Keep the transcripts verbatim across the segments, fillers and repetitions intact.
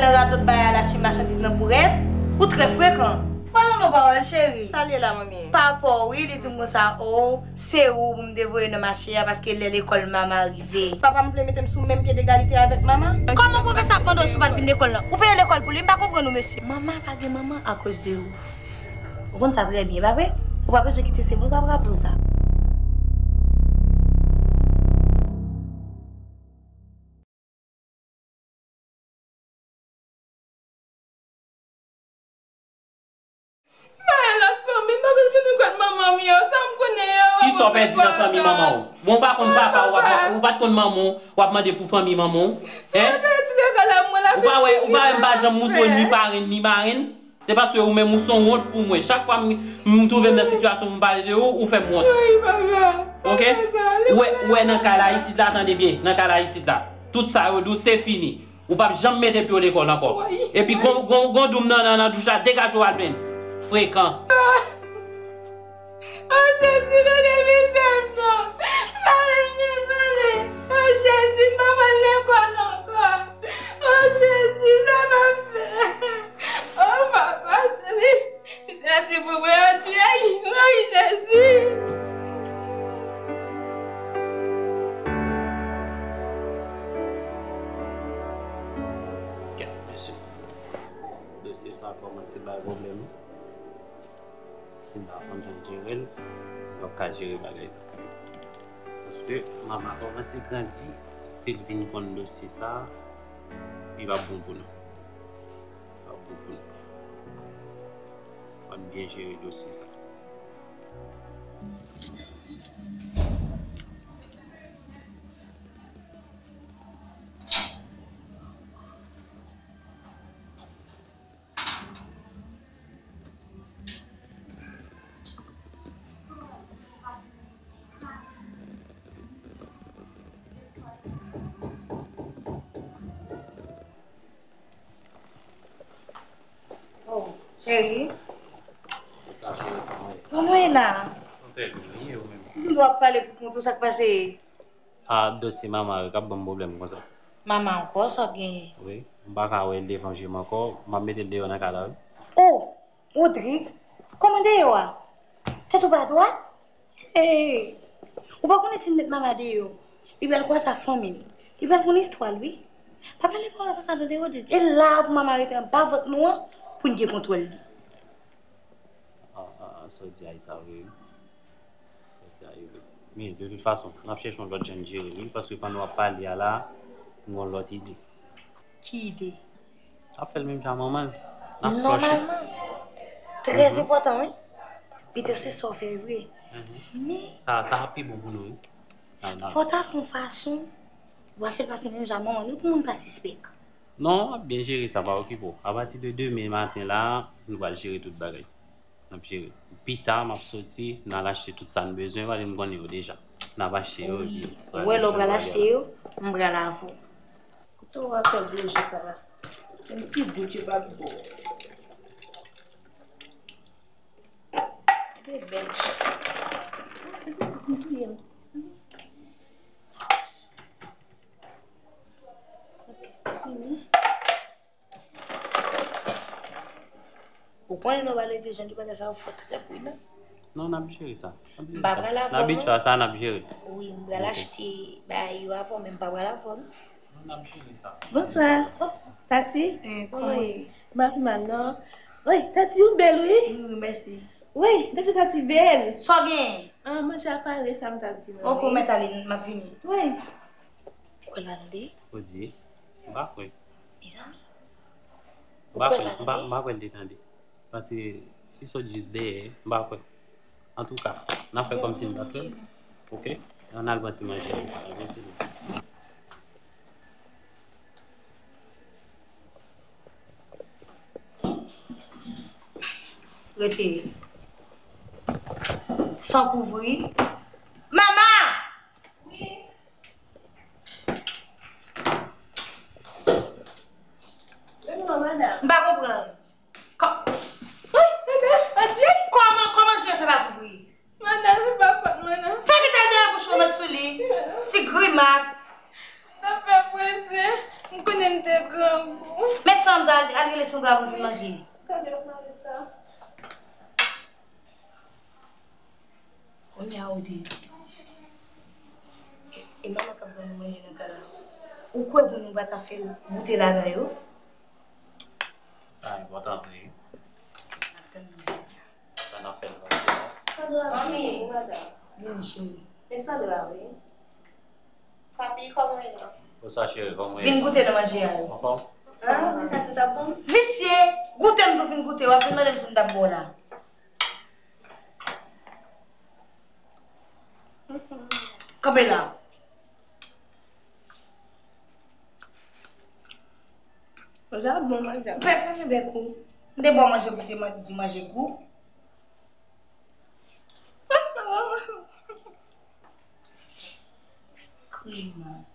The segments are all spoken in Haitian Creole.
Nan radòt bagay la, achte machandiz nan bourèt, ou trè frekan. Pale non pawòl, cheri. Sa l ye la, manmi? Papa w, wi, li di m konsa, o, se ou pou m te voye nan mache a, paske lè lekòl mama rive. Papa m vle mete m sou menm pye degalite avèk mama? Kòman pwofesè ap mande w si w pa t vin lekòl lan? Ou peye lekòl pou li, m pa konprann ou, mesye. Mama pa gen manman akoz de ou. Ou konn sa trè byen, pa vre? Ou pa bezwen kite se mwen k ap raple w sa. Mwen lòt fanmi, m pa bezwen vin kot manman m yo, sa m konnen yo. Kisa w pèdi nan fanmi manman w? Bon, w pa konn papa w, w ap, ou pa t konn manman w, w ap mande pou fanmi manman w. Sa m pèdi lekòl la, mwen la. Ou pa wè, ou pa wè m pa janm moutre w ni parenn ni marenn? Se paske ou menm ou se yon wont pou mwen. Chak fwa m, m twouve m nan sitiyasyon pou m pale de ou, ou fè m wont. Oke? Ou wè, ou wè nan kay la isit la, tande byen, nan kay la isit la. Tout sa yo di w se fini. Ou p ap janm mete pye w lekòl ankò. Epi gon, gon, gon doum nan, nan, nan douch la, degaje w al plenn. Frekan. O Jezi, gade mizè m non. M pa vle pale. O Jezi, m pa pral lekòl ankò. O Jezi, sa m ap fè? O papa, se li. Misye a di pou mwen an tchwey. Woy, Jezi. Kèt, mesye. Dosye sa kòmanse bay pwoblèm. Si m pa konn jan jere l, m p ap ka jere bagay sa. Paske mama kòmanse grandi, si l vin konn dosye sa, li p ap bon pou nou. Li p ap bon pou nou. Fò n byen jere dosye sa. Oh, cheri. Kòman w ye la? M dwe ap pale pou kont ou, sa k pase? A, dosye mama yo k ap ban m pwoblèm konsa. Mama ankò, sa w genyen? Wi, m pa ka wè l devan je m ankò, m ap mete l deyò nan kay la, wi. Oh, Rodrigue, kòman deyò a? Tèt ou pa dwat? Hey, ou pa konnen si n met mama deyò, li pral kwè sa fanmi l. Li pral konn istwa l, wi. Pa pale pawòl konsa tande Rodrigue. E la pou mama rete anba vant nou an pou n gen kontwòl li. A, a, a, sa w di a, e sa vre, wi. Sa w di a, e vre. Men, de tout fason, n ap chèche yon lòt jan n jere l, wi, paske pandan w ap pale a la, m gen yon lòt ide. Ki ide? Ap fè l menm jan manman l. N ap fè l. Nòmalman, trè enpòtan, wi. Petèt se sa w fè vre. Men sa, sa ap pi bon pou nou, wi. Fò w ta fè yon fason, w a fè l pase menm jan manman l, wi, pou moun pa sispèk. Non, w ap byen jere sa, pa okipe w. Apati de demen maten la, nou pral jere tout bagay. N ap jere. Pita, m ap soti, n al achte tout sa n bezwen, paske m konnen yo deja. N ap achte yo, epi. Ou wè lè w pral achte yo, m pral avè w. Kote w ap fè gwo je sa la? Yon ti gout yo pa pou. Gade bèl je. Èske w di m touye m? Ok, fini. Ou konnen lè w pale de jan de bagay sa yo, fò w trè pridan. Non, n ap jere sa. M pa pral avè w non. N abitye a sa, n ap jere. Wi, m pral achte bagay yo avè w, men m pa pral avè w non. Non, n ap jere sa. Bonswa. Oh, Tati. Eh, kòman w ye? M pa pi mal non. Wi, Tati, ou bèl wi. Wi, wi, mèsi. Wi, gade jan Tati bèl. Sa w genyen? Ah, manje a pare, sa m t ap di nou. Ok, ou mèt ale, m ap vini. Wi. Ou kwè l pa tande? Ou di, m pa kwè. Mezanmi. M pa kwè, m pa, m pa kwè l te tande. Paske li sot jis dèyè, m pa kwè. Antouka, n ap fè kòmsi n pa t wè l. Ok? Ann al pran ti manje a. Rete. San kouvri. Mama! M pa konprann. Kò-, wi, madanm, adye. Kòman, kòman je fè pa kouvri? Madanm, se pa fòt mwen, non. Fè kite l dèyè bouch ou, met sou li. Ti grimas. N ap fè prese. M konnen m te grangou. Met Sandra, al, al rele Sandra pou l vin manje. Gade yon mari sa. Kounye a ou di, e manman k ap ban nou manje nan kay la. Ou kwè pou nou pa ta fè l goute ladan yo? Sa enpòtan vre wi. Sa n ap fè l pase la. Sandra, vini, madanm. Vini, cheri. Men Sandra, wi. Papi, kòman w ye la? Konsa, cheri, kòman w ye? Vin goute nan manje a yo. Anfòm? Ah, men Katy t ap bon. Visye! Goute m tou vin goute, w ap vin mande m si m t ap bon la. Kanpe la. Manje a bon, manje a bon. Fè, fèmen bèk ou. M te ba w manje pou te man-, di manje gou. Grimas.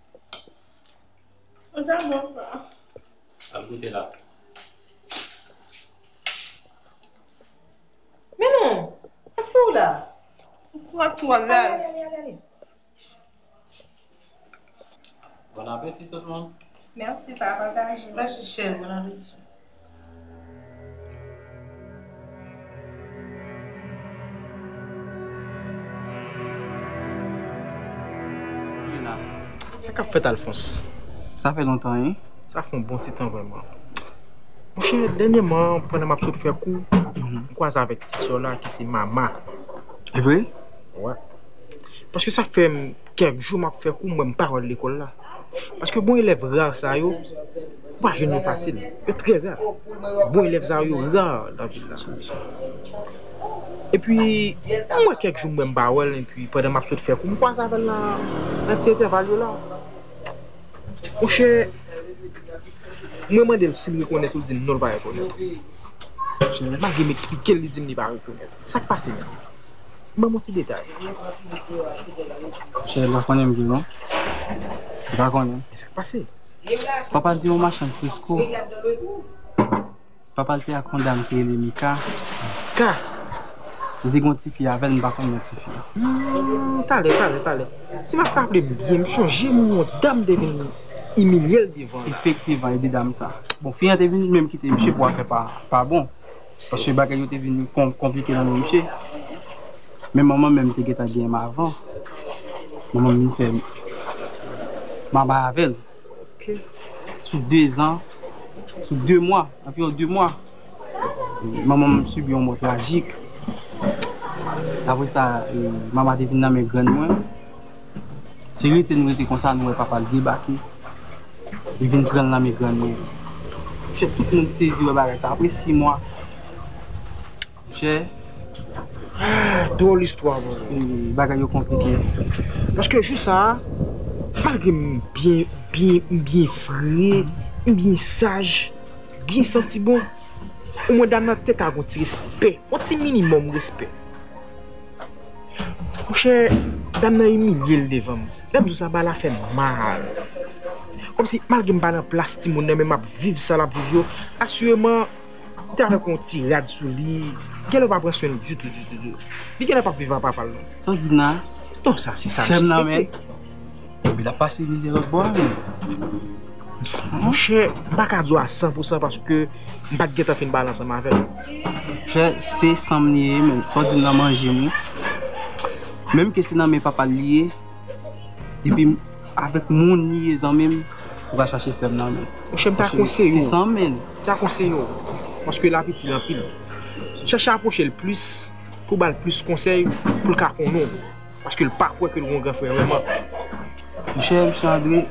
Manje a bon, sa. Al goute la. Men non, ap sou la. Ou ap twò laj. Ale, ale, ale, ale. Bon apeti tout moun. Mèsi, pa pataje. Mèsi, cheri, bon apeti. Sa k ap fèt, Alphonse? Sa fè lontan, wi. Sa fè yon bon ti tan, vrèman. Monchè, dènyèman, pandan m ap sot fè kou, m kwaze avèk ti sè w la ki se Mama. E vre? Wi. Paske sa fè m kèk jou m ap fè kou, m wè m pa wè l lekòl la. Paske bon elèv ra sa yo, ou pa jwenn yo fasil. Yo trè ra. Bon elèv sa yo ra nan vil la. Epi, m wè kèk jou m wè m pa wè l, epi pandan m ap sot fè kou, m kwaze avè l nan, nan ti entèval yo la. Monchè, mwen mande l si l rekonèt ou, li di m non, l pa rekonèt ou. Malgre m eksplike l, li di m li pa rekonèt ou. Sa k pase menm? Ban m yon ti detay. Chè, l pa konnen m vre non. L pa konnen. Men sa k pase? Papa l te yon machann fresko. Papa l te ak yon dam ki rele Mika. Mika? Li te gen yon tifi avè l, m pa konn non tifi a. Hmm, talè, talè, talè. Si m ap raple m byen, m chonje m wè yon dam te vin imilye l devan l. Efektivman, e de dam sa. Bon, fi an te vin menm kite misye pou afè pa, pa bon. Paske bagay yo te vin kon-, konplike nan men misye. Men manman menm te gentan genyen m avan. Manman m vin fè m aba avè l. Ok. Sou de zan, sou de mwa, anviwon de mwa, manman m sibi yon mò trajik. Apre sa, e, Mama te vin nan men grann mwen. Se rete nou rete konsa, nou wè papa l debake. Li vin pran l nan men grann mwen. Monchè, tout moun sezi wè bagay sa. Apre sis mwa, monchè, dwòl istwa, bro. E, bagay yo konplike. Paske jou sa a, malgre m byen, byen, m byen fre, m byen saj, byen santi bon, omwen dam nan te ka gen yon ti respè, yon ti minimòm respè. Monchè, dam nan imilye l devan m. Lè m di w sa, bagay la fè m mal. Kòmsi, malgre m pa nan plas timoun nan, men m ap viv sa l ap viv yo, asireman, li te avèk yon ti rad sou li. Genlè w pa pran swen l ditou, ditou, ditou. Li genlè p ap viv ak papa l non. Sa w di m la? Non, sa, se sa m sispekte. Sè m nan, men. Epi l ap pase mizè lòt bò a, men. Monchè, m pa ka di w a san pou san paske m pa t gentan fin pale ansanm avè l. Monchè, se san m li ye, men. Sa w di m nan manje m, wi. Menm ke se nan men papa l li ye, epi avèk moun li ye, zanmi m, ou ka chache sè m nan, men. Monchè, m ta konseye w. Se san m, men. M ta konseye w. Paske l ap itil anpil. Chèche apwoche l plis pou w ba l plis konsèy, pou l ka konnen w. Paske l pa kwè ke l gen yon gran frè vrèman. Monchè, mesye André,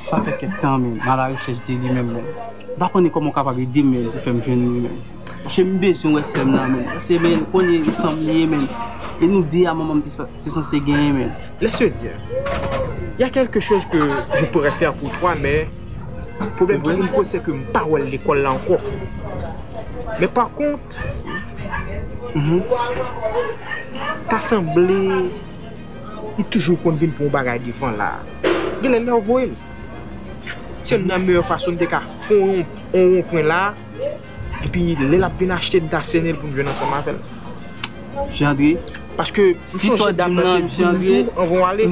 sa fè kèk tan, men, m alarechèch de li menm, men. M pa konnen kòman w kapab ede m, men, pou fè m jwenn li, men. Paske m bezwen wè sè m nan, men. Paske, men, konnen e san m li ye, men. E nou de a manman m te sa-, te sanse genyen, men. Laisse dire, il y a quelque chose que je pourrais faire pour toi, mais pwoblèm ki vin poze, se ke m pa wè l lekòl la ankò. Men pa kont, mhm, ta sanble li toujou konn vin pran yon bagay devan la. Genlè lè w voye l. Se youn nan meyè fason n te ka fè yon, yon wonpwen la. Epi lè l ap vin achte, n ta sènen l pou n jwenn ansanm avè l. Mesye André, paske m sonje dam nan te di m tou, anvan w ale,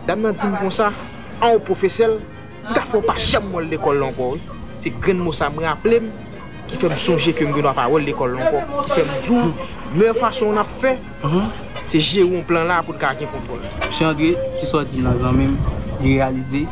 dam nan di m konsa, a w pwofesè l, M ta fè w pa janm wè l lekòl la ankò, wi. Se grenn mo sa m raple m, ki fè m sonje ke m gen dwa pa wè l lekòl la ankò. Ki fè m di w, meyè fason n ap fè, se jere yon plan la pou n ka gen kontwòl. Mesye André, se sa w di m nan zanmi m, li reyalize,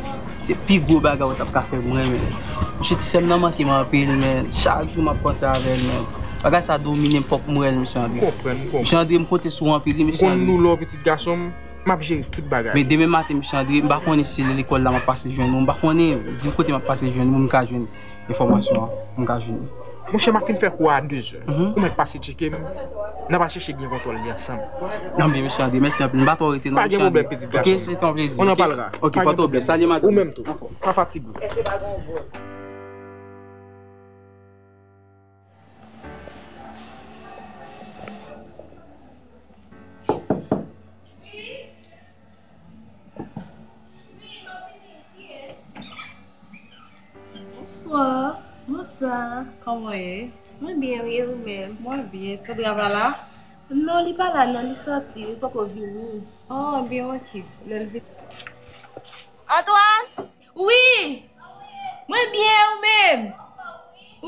se pi gwo bagay ou t ap ka fè pou mwen, men. Mesye, ti sè m nan manke m anpil, men chak jou m ap panse avè l, men. Bagay sa domine m, fòk m wè l, mesye André. M konprann, m konprann. Mesye André, m konte sou ou anpil, wi, mesye André. M konn nou lè w, pitit gason m. M ap jere tout bagay. Men demen maten, mesye André, m pa konnen si se lekòl la m ap pase jwenn ou. M pa konnen, di m kote m ap pase jwenn ou, m ka jwenn enfòmasyon an, m ka jwenn li. Monchè, m ap fin fè kou a a de zè. Ou mèt pase tcheke m. N a pral chèche gen kontwòl li ansanm. Nan byen, mesye André, mèsi anpil. M pa twò rete non, mesye André. Pa gen pwoblèm, pitit gason m. Ok, se te yon plezi. On en parlera. Ok, pa twò blès. Salye madanm. Ou menm tou. Pa fatige w. Bonswa. Bonswa. Kòman w ye? Mwen byen, wi, e ou menm? Mwen byen. Sandra pa la? Non, li pa la, non, li sòti, li poko vini. Oh, byen, ok. Lè l vin. Antoine! Wi! Mwen byen, ou menm?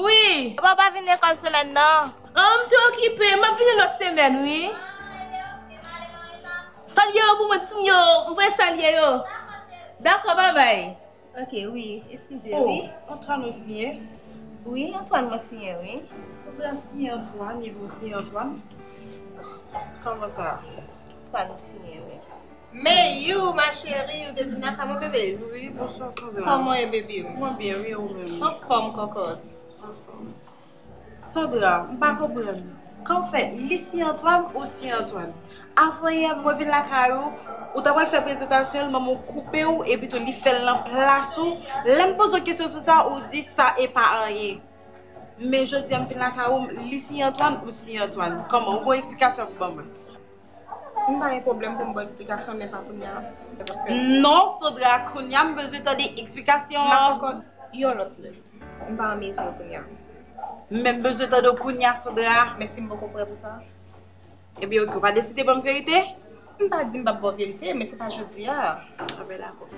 Wi! Papa pa vin lekòl semèn nan. An, m te okipe, m ap vini lòt semèn, wi. Salye yo pou mwen, di m yo, m voye salye yo. Dakò, babay. Ok, wi, eskize, wi. Oh, Antoine ou siyen? Wi, Antoine mwen siyen, wi. Sandra siyen Antoine, epi ou siyen Antoine? Kòman sa? Antoine m siyen, wi. Men you, ma chérie, ou te vin lakay mwen, bebe? Wi, bonswa, Sandra. Kòman w ye, baby m? Mwen byen, wi, ou menm? Anfòm, kòkòt. Anfòm. Sandra, m pa konprann. Kòman fè, li siyen Antoine, ou siyen Antoine? Avanyè mwen vin lakay ou, ou ta pral fè prezantasyon l, manman w koupe w, epi tou li fè l nan plas ou. Lè m poze w kesyon sou sa, ou di sa e pa anyen. Men jodi a m vin lakay ou, li siyen Antoine, ou siyen Antoine. Kòman, ou gon eksplikasyon pou ban mwen? M pa gen pwoblèm pou m ba w eksplikasyon, men pa kounye a. Paske non, Sandra, kounye a m bezwen tande eksplikasyon an. M ap ankò yon lòt lè. M pa an mezi kounye a. Men m bezwen tande w kounye a, Sandra. Men si m poko prè pou sa? Ebyen, ok, ou pa deside ban m verite? M pa di m p ap ba w verite, men se pa jodi a. Anben, dakò.